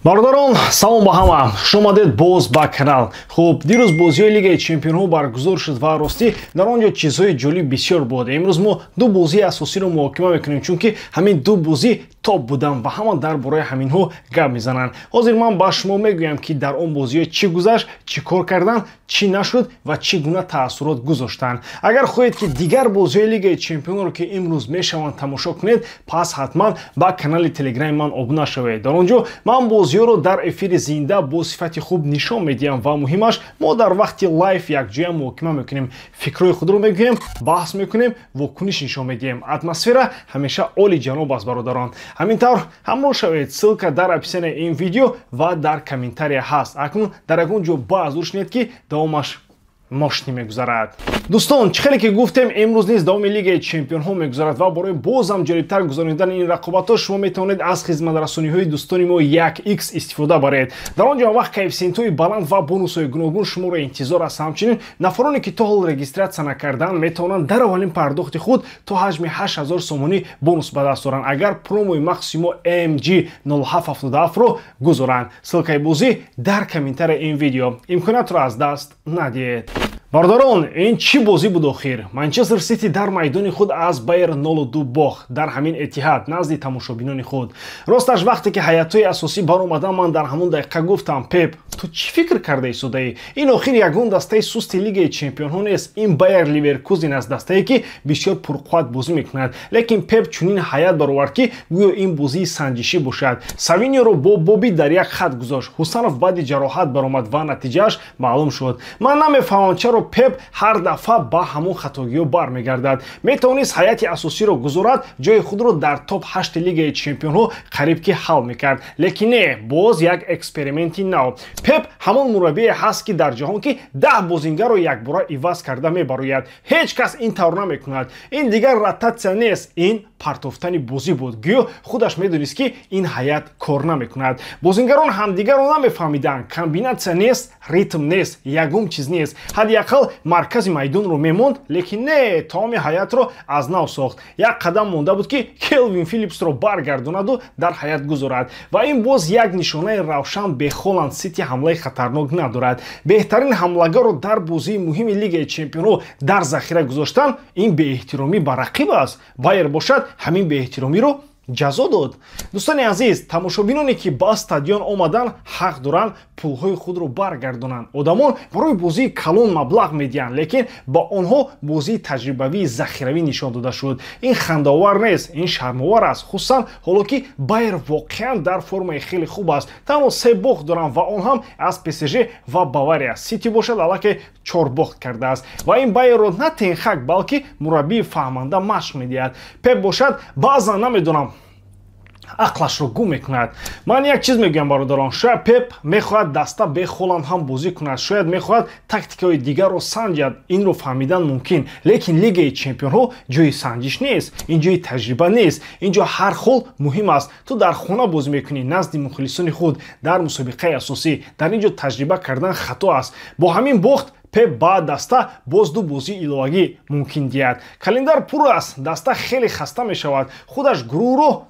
Бародарон, салом ба ҳама. Хуш омадед боз ба канал. Хуб, дирӯз бозиҳои Лигаи Чемпионҳо баргузор шуд ва ростӣ дар он ҷо чизҳои ҷолиб бисёр буд. Имрӯз мо ду бозии асосиро муҳокима мекунем, чунки ҳамин ду бозӣ топ буданд ва ҳама дар бораи ҳаминҳо гап мезананд. Ҳозир ман ба шумо мегӯям, ки дар он бозиҳо чӣ гузашт, чӣ кор карданд, чӣ нашуд ва чӣ гуна таассурот гузоштанд. Агар хоҳед, ки дигар бозиҳои Лигаи Чемпионро, ки имрӯз мешаванд, тамошо кунед, пас ҳатман ба канали Телеграми ман обуна шавед. Дар он ҷо ман бозиҳоро дар эфири зинда бо сифати хуб нишон медиҳам ва муҳимаш, мо дар вақти лайв якҷоя муҳокима мекунем, фикрҳои худро мегӯем, баҳс мекунем, вокуниш нишон медиҳем. Атмосфера ҳамеша оли ҷаноб аст, бародарон. Ҳамин тавр ҳамроҳ шавед. Ссылка дар описанияи ин видео ва дар комментария ҳаст. Акнун дар ягон ҷо баъз шунед, ки давомаш мошинӣ мегузарад. Дӯстон, чӣ хеле ки гуфтем, имрӯз низ давоми Лигаи Чемпионҳо мегузарад ва барои бозам ҷолибтар гузаронидани ин рақобатҳо шумо метавонед аз хизматрасониҳои дӯстони мо 1x истифода баред. Дар он ҷо вақт коэффисиентҳои баланд ва бонусҳои гуногун шуморо интизор аст. Ҳамчунин нафароне, ки то ҳол регистратсия накардаанд, метавонанд дар аввалин пардохти худ то ҳаҷми 8000 сомонӣ бонус ба даст оранд, агар промои махсуси мо MG 0777-ро гузоранд. Ссылкаи бозӣ дар комментарияи ин видео. Имкониятро аз даст надиҳед. Бародарон, ин чӣ бозӣ буд охир? Манчестер Сити дар майдони худ аз Байер 0-2 бохт, дар ҳамин Этиҳад, назди тамошобинони худ. Росташ, вақте ки ҳайатҳои асосӣ баромадан, ман дар ҳамон дақиқа гуфтам: «Пеп, ту чӣ фикр карда истодаӣ? Ин охир ягон дастаи сусти Лигаи Чемпионҳо нест, ин Байер Ливеркузен аст, дастае, ки бисёр пурқувват бозӣ мекунад». Лекин Пеп чунин ҳайат баровард, ки гӯё ин бозии санҷишӣ бошад. Савиниоро бо Боби дар як хат гузошт. Ҳусанов баъди ҷароҳат баромад ва натиҷааш маълум шуд. Ман намефаҳмам, чаро Пеп ҳар дафъа ба ҳамон хатогиҳо бармегардад. Метавонист ҳайати асосиро гузорад, ҷои худро дар топ ҳашти Лигаи Чемпионҳо қариб ки ҳал мекард, лекин не, боз як эксперименти нав. Пеп ҳамон мураббие ҳаст, ки дар ҷаҳон ки 10 бозингарро якбора иваз карда мебарояд. Ҳеҷ кас ин тавр намекунад. Ин дигар ротатсия нест, ин партофтани бозӣ буд. Гӯё худаш медонист, ки ин ҳайат кор намекунад. Бозингарон ҳамдигарро намефаҳмиданд, комбинатсия нест, ритм нест, ягон чиз нест. Ҳадди ақал маркази майдонро мемонд, лекин не, тамоми ҳайатро аз нав сохт. Як қадам монда буд, ки Келвин Филипсро баргардонаду дар ҳайат гузорад. Ва ин боз як нишонаи равшан: бе Холанд Сити ҳамлаи хатарнок надорад. Беҳтарин ҳамлагарро дар бозии муҳими Лигаи Чемпионҳо дар захира гузоштан — ин беэҳтиромӣ ба рақиб аст. Байер бошад, ҳамин беэҳтиромиро ҷазо дод. Дӯстони азиз, тамошобиноне, ки ба стадион омаданд, ҳақ доранд пулҳои худро баргардонанд. Одамон барои бозии калон маблағ медиҳанд, лекин ба онҳо бозии таҷрибавии захиравӣ нишон дода шуд. Ин хандаовар нест, ин шармовар аст, хусусан ҳоло ки Байер воқеан дар формаи хеле хуб аст. Танҳо се бохт доранд ва он ҳам аз ПСЖ ва Бавария. Сити бошад, аллакай чор бохт кардааст. Ва ин Байерро на Тенхак, балки мураббии фаҳманда машқ медиҳад. Пеп бошад, баъзан намедонам, ақлашро гум мекунад. Ман як чиз мегӯям, бародарон: шояд Пеп мехоҳад даста бе Холанд ҳам бозӣ кунад, шояд мехоҳад тактикаҳои дигарро санҷад. Инро фаҳмидан мумкин, лекин Лигаи Чемпионҳо ҷои санҷиш нест, ин ҷои таҷриба нест, ин ҷо ҳар хол муҳим аст. Ту дар хона бозӣ мекунӣ, назди мухлисони худ, дар мусобиқаи асосӣ. Дар ин ҷо таҷриба кардан хато аст. Бо ҳамин бохт Пеп ба даста боз ду бозии иловагӣ мумкин диҳад. Календар пур аст, даста хеле хаста мешавад, худаш гурӯҳро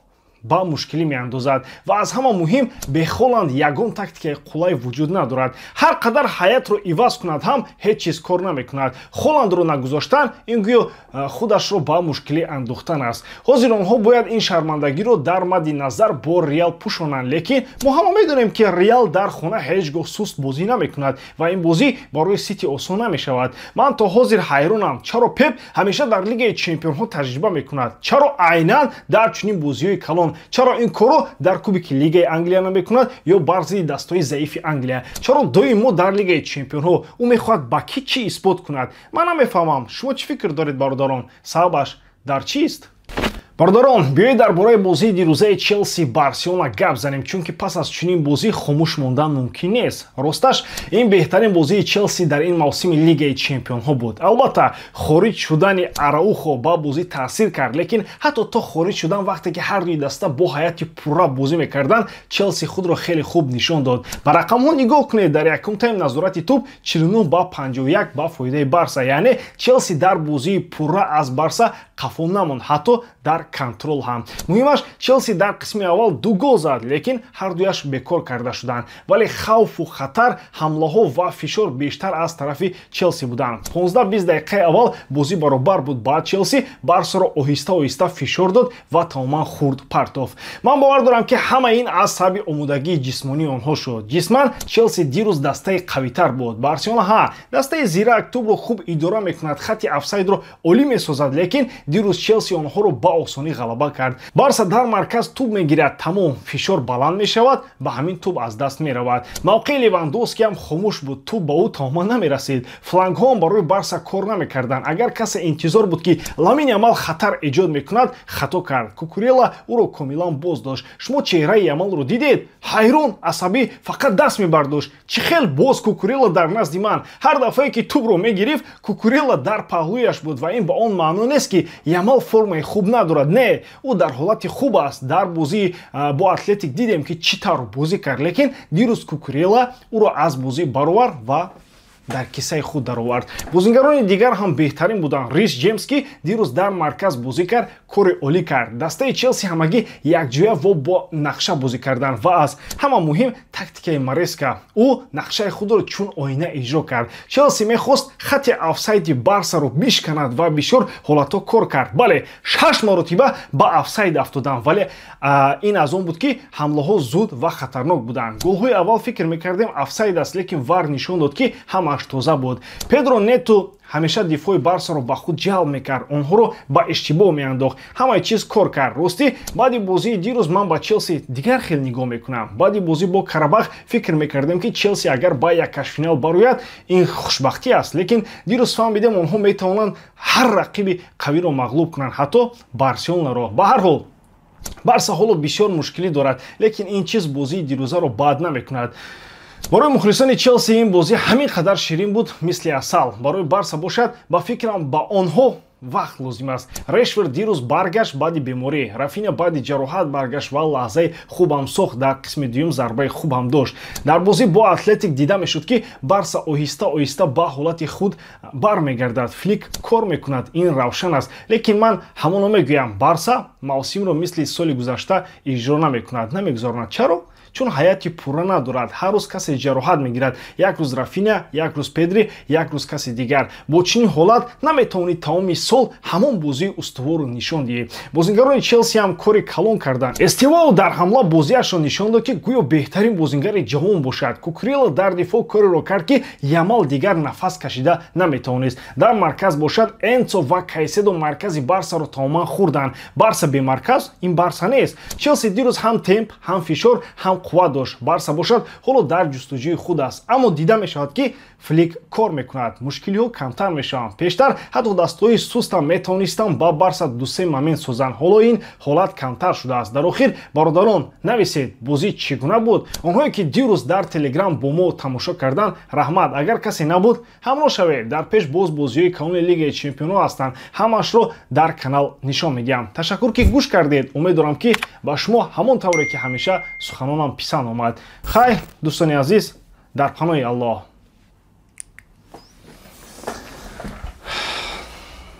ба мушкилӣ меандозад. Ва аз ҳама муҳим, бе Холанд ягон тактикаи қулай вуҷуд надорад. Ҳар қадар ҳайатро иваз кунад ҳам, ҳеҷ чиз кор намекунад. Холандро нагузоштан — ин гӯё худашро ба мушкилӣ андохтан аст. Ҳозир онҳо бояд ин шармандагиро дар мадди назар бо Реал пӯшонанд, лекин мо ҳама медонем, ки Реал дар хона ҳеҷ гоҳ суст бозӣ намекунад ва ин бозӣ барои Сити осон намешавад. Ман то ҳозир ҳайронам, чаро Пеп ҳамеша дар Лигаи Чемпионҳо таҷриба мекунад? Чаро айнан дар чунин бозиҳои калон? Чаро ин корро дар Кубики Лигаи Англия намекунад ё бар зидди дастҳои заифи Англия? Чаро доимо дар Лигаи Чемпионҳо? Ӯ мехоҳад ба кӣ чӣ исбот кунад? Ман намефаҳмам. Шумо чӣ фикр доред, бародарон? Сабабаш дар чист? Бародарон, биёед дар бораи бозии дирӯзаи Челси Барселона гап занем, чунки пас аз чунин бозӣ хомӯш мондан мумкин нест. Росташ, ин беҳтарин бозии Челси дар ин мавсими Лигаи Чемпионҳо буд. Албатта, хориҷ шудани Араухо ба бозӣ таъсир кард, лекин ҳатто то хориҷ шудан, вақте ки ҳар дуи даста бо ҳайати пурра бозӣ мекарданд, Челси худро хеле хуб нишон дод. Ба рақамҳо нигоҳ кунед: дар якум тайм назорати тӯб 49 ба 51 ба фоидаи Барса, яъне Челси дар бозии пурра аз Барса қафо намонд, ҳатто дар контрол ҳам. Муҳимаш, Челси дар қисми аввал 2 гол зад, лекин ҳардуяш бекор карда шуданд. Вале хавфу хатар, ҳамлаҳо ва фишор бештар аз тарафи Челси буданд. 15-20 дақиқаи аввал бозӣ баробар буд, баъд Челси Барсаро оҳиста-оҳиста фишор дод ва тамоман хурд партофт. Ман бовар дорам, ки ҳама ин аз сабаби омодагии ҷисмонии онҳо шуд. Ҷисман Челси дирӯз дастаи қавитар буд. Барселона ҳа, дастаи зирак, тӯбро хуб идора мекунад, хатти офсайдро олӣ месозад, лекин дирӯз Челси онҳоро ба осонӣ ғалаба кард. Барса дар марказ тӯб мегирад, тамом, фишор баланд мешавад, ба ҳамин тӯб аз даст меравад. Мавқеи Левандовски ҳам хомӯш буд, тӯб ба ӯ тамоман намерасид. Флангҳоам барои Барса кор намекарданд. Агар касе интизор буд, ки Ламин Ямал хатар эҷод мекунад, хато кард. Кукурела ӯро комилан боз дошт. Шумо чеҳраи Ямалро дидед? Ҳайрон, асабӣ, фақат даст мебардошт. Чӣ хел боз Кукурела дар назди ман? Ҳар дафъае ки тӯбро мегирифт, Кукурела дар паҳлӯяш буд ва ин ба он маъно нест, ки Ямал формаи хуб надорад. Не, ӯ дар ҳолати хуб аст. Дар бозии бо Атлетик дидем, ки чӣ тавр бозӣ кард, лекин дирӯз Кукурела ӯро аз бозӣ баровард ва дар кисаи худ даровард. Бозингарони дигар ҳам беҳтарин буданд. Рис Ҷеймс, ки дирӯз дар марказ бозӣ кард, кори олӣ кард. Дастаи Челси ҳамагӣ якҷоя ва бо нақша бозӣ карданд ва аз ҳама муҳим тактикаи Мареска. Ӯ нақшаи худро чун оина иҷро кард. Челси мехост хатти офсайди Барсаро бишканад ва бисёр ҳолатҳо кор кард. Бале, 6 маротиба ба офсайд афтоданд, вале ин аз он буд, ки ҳамлаҳо зуд ва хатарнок буданд. Голҳои аввал фикр мекардем офсайд аст, лекин ВАР нишон дод, ки ҳамааш тоза буд. Педро Нету ҳамеша дифои Барсаро ба худ ҷалб мекард, онҳоро ба иштибоҳ меандохт. Ҳамаи чиз кор кард. Ростӣ, баъди бозии дирӯз ман ба Челси дигар хел нигоҳ мекунам. Баъди бозӣ бо Карабах фикр мекардем, ки Челси агар ба яккашфинал барояд, ин хушбахтӣ аст, лекин дирӯз фаҳмидем, онҳо метавонанд ҳар рақиби қавиро мағлуб кунанд, ҳатто Барселонаро. Ба ҳар ҳол, Барса ҳоло бисёр мушкилӣ дорад, лекин ин чиз бозии дирӯзаро бад намекунад. Барои мухлисони Челси ин бозӣ ҳамин қадар ширин буд, мисли асал. Барои Барса бошад, ба фикрам, ба онҳо вақт лозим аст. Решфорд дирӯз баргашт баъди беморӣ, Рафиня баъди ҷароҳат баргашт ва лаҳзаи хубам сохт, дар қисми дуюм зарбаи хубам дошт. Дар бозӣ бо Атлетик дида мешуд, ки Барса оҳиста оҳиста ба ҳолати худ бармегардад. Флик кор мекунад, ин равшан аст, лекин ман ҳамоно мегӯям, Барса мавсимро мисли соли гузашта иҷро намекунад, намегузаронад. Чаро? Чун ҳайати пурра надорад. Ҳар рӯз касе ҷароҳат мегирад. Як рӯз Рафиня, як рӯз Педри, як рӯз каси дигар. Бо чунин ҳолат наметавонӣ тамоми сол ҳамон бозии устуворро нишон диҳӣ. Бозингарони Челси ҳам кори калон карданд. Эстевао дар ҳамла бозиашро нишон дод, ки гӯё беҳтарин бозингари ҷавон бошад. Кукурела дар дифоъ кореро кард, ки Ямал дигар нафас кашида наметавонист. Дар марказ бошад, Энцо ва Кайседо маркази Барсаро тамоман хӯрданд. Барса бемарказ ин Барса нест. Челси дирӯз ҳам темп, ҳам фишор, ҳам қувват дошт. Барса бошад, ҳоло дар ҷустуҷӯи худ аст, аммо дида мешавад, ки Флик кор мекунад, мушкилиҳо камтар мешаванд. Пештар ҳатто дастҳои сустам метавонистанд ба Барса 2-3 момент созанд, ҳоло ин ҳолат камтар шудааст. Дар охир, бародарон, нависед, бозӣ чӣ гуна буд? Онҳое ки дирӯз дар Телеграм бо мо тамошо карданд, раҳмат. Агар касе набуд, ҳамроҳ шавед. Дар пеш боз бозиҳои калони Лигаи чемпионҳо ҳастанд, ҳамаашро дар канал нишон медиҳам. Ташаккур, ки гӯш кардед. Умед дорам, ки ба шумо ҳамон тавре ки ҳамеша суханонам писанд омад. Хайр, дӯстони азиз, дар паноҳи Аллоҳ.